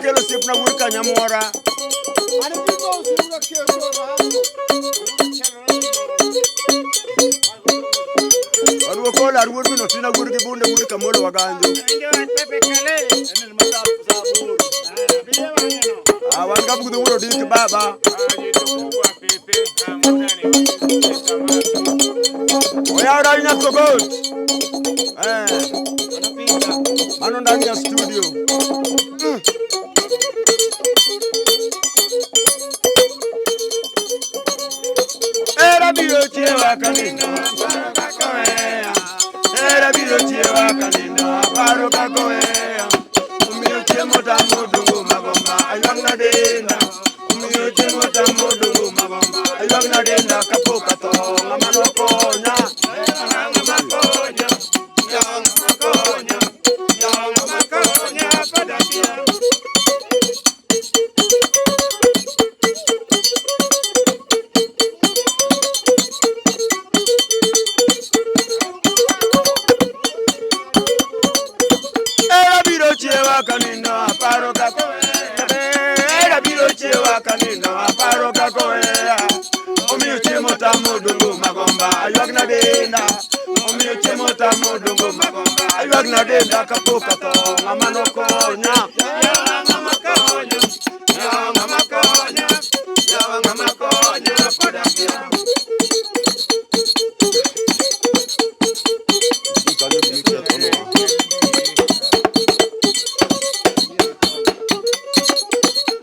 Akelo osiepna wuod Kanyamwora. Waruok ola ruod min otina wuod gi bunde wuod Kamolo Waganjo. Ah, wan ga bugdho wuod Odik baba. Oyawra ahinya Kogot. Eh. Mano ndani ya studio. Era biro chiewa kanindo aparo kaka oheya. Era biro chiewa kanindo aparo kaka oheya. Omiyo chiemo tamo dongo magomba aywak na denda. Omiyo chiemo tamo dongo magomba aywak na denda kapok atho ng'ama nokonya. Ng'ama konya. Ng'ama konya. Ng'ama konya koda kia. Era biro chiewa kanindo aparo kaka oheya. Era biro chiewa kanindo aparo kaka oheya. Omiyo chiemo tamo dongo magomba aywak na denda. Omiyo chiemo tamo dongo magomba aywak na denda kapok atho ng'ama nokonya. Ng'ama konya. Ng'ama konya. Ng'ama konya pod akia.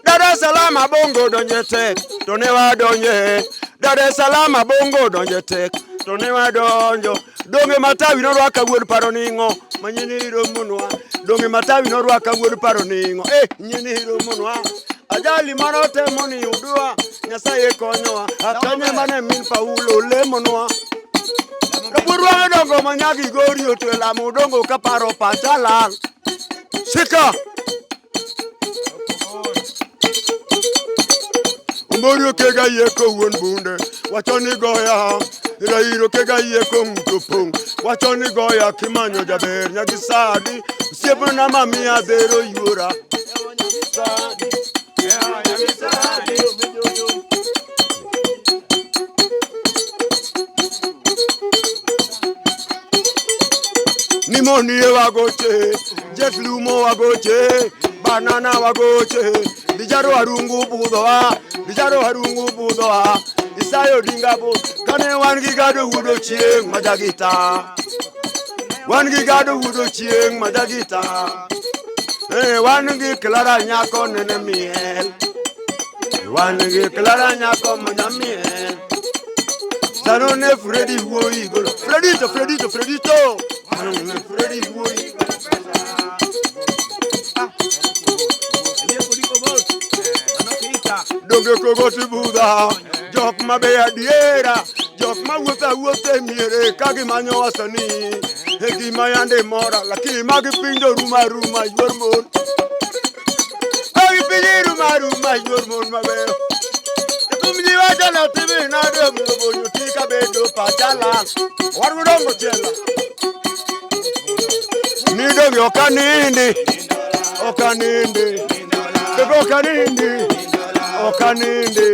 Dar es Salaam bongo donje tek to ne wadonje. Dar es Salaam bongo donje tek to ne wadonjo. Donge matawi norwaka wuod paro ning'o manyini romonwa. Donge matawi norwaka wuod paro ning'o eh nyini romonwa. Ajali mano temo ni yudwa Nyasaye konyowa. Akanye mane min Paulo lemonwa. Rabuor wang'e dongo manyagi gori otwe lamo dongo kaparo pacha lal. Shika! Ombori okega yie wuon bunde wacho ni goya Rairo kega yie ng'uto pong' wacho ni goya kimanyo jaber nyagi sadi osiepna mamiya dhero yuora Sadi, nyagi sadi. Nimonie wagoche, Jet Lumo wagoche, Banana wagoche, Dijaro Harungu budhoa, Dijaro Harungu budhoa, Isayo Dinga bu, kane wan gi gado wudo chieng' majagita. Wan gi gado wudo chieng' majagita. Eh, wan gi Clara nyako nene miel. Wan gi Clara nyako manyamiel. Sano ne Freddy wuoyi golo. Fredito, Fredito, Fredito. Sano ne Freddy wuoyi golo pesa. Donge kogoti budha, jok mabe adiera, jok mawuotho awuotha e miere ka gimanyo wasanii, e gima yande mora, lakini magi piny to rumo aruma yuor mon. Magi piny rumo aruma yuor mon mabeyo. Kum ji wacho ni otimi nade omiyo bonyo ti kabedo pacha lal. Warwu dongo chielo. Ni donge ok anindi, ok anindi, bebe ok anindi, ok anindi,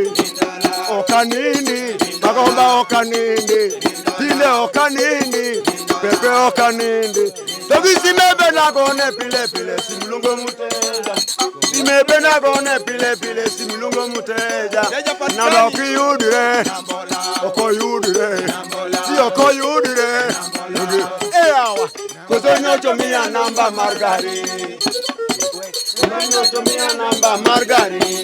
ok anindi, magomba ok anindi, tinde ok anindi, pepe ok anindi. To gi simebe nagone pile pile simlungo muteja. Simebe nagone pile pile simlungo muteja. Namba ok yudre, ok oyudre, si ok oyudre. E yawa, koso nyocho miya namba mar gari. Koso nyocho miya namba mar gari.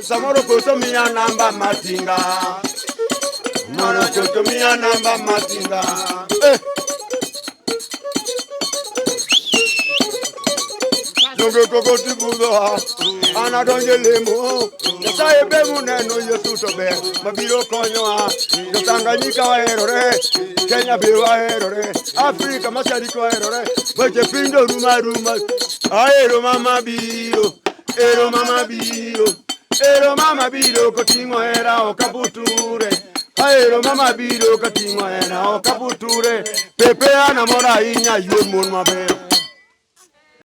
Samoro koso miya namba mar tinga. Samoro koso miya namba mar tinga. Eh. Donge koko tibudho an adonjo e lemo Nyasaye be muneno Yesu to ber mabiro konyowa Jo Tanganyika waherore Kenya be waherore Afrika Mashariki waherore weche piny to rumo aruma Ahero mama biro ero mama biro ero mama biro koting'o hera ok abuture Ahero mama biro koting'o hera ok abuture Pepe an amor ahinya yuor mon mabeyo.